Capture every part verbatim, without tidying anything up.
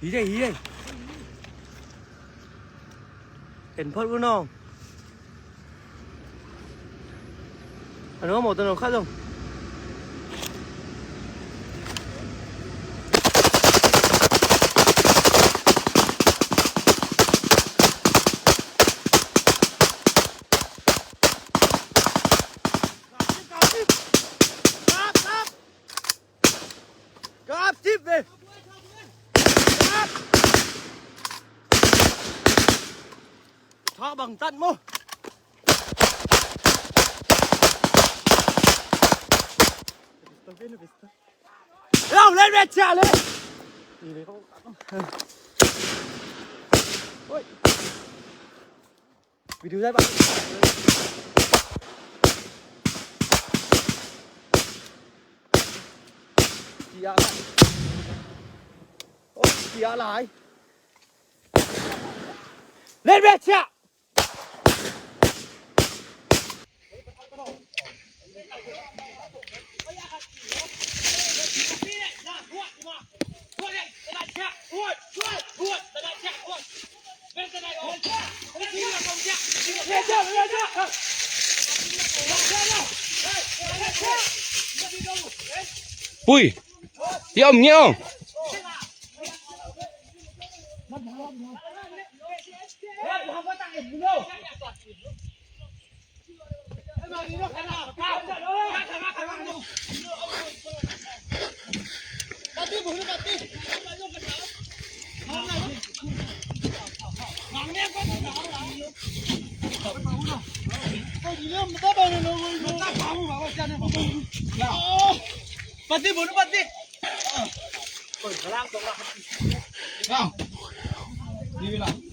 Hí dê, hí dê. Hên phớt ƀu nong. Ăn ômô tơ nô khắt dong. Gap tip bê. Gap. Thọ bằng tận mô. Không, lên bên trả lên. Ôi. Video dai, Pak. Sia, Pak. Oh, sia lai. Lên bên, sia. Pui. Yom, yom.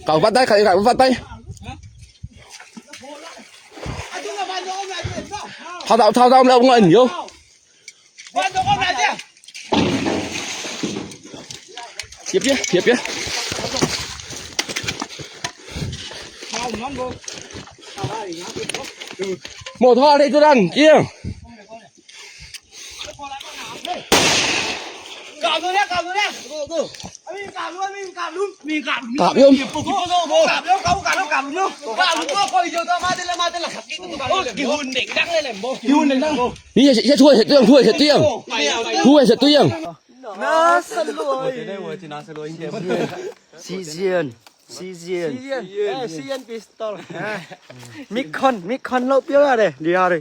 Cậu bắt tay, cậu bắt tay. Thao thao thao thao, ngân yo. Hiệp chứ, hiệp chứ. Một thọ đây tôi đang kia. Tạm yôm. Đi, sẽ, sẽ thua, sẽ tuyên, thua, sẽ tuyên. Nó sân lùi. Xi Diên, Xi Diên. Xi Diên. Ê, Xi Diên pistol. Mik Khon, Mik Khon lộp yơh đê, đi ra đi.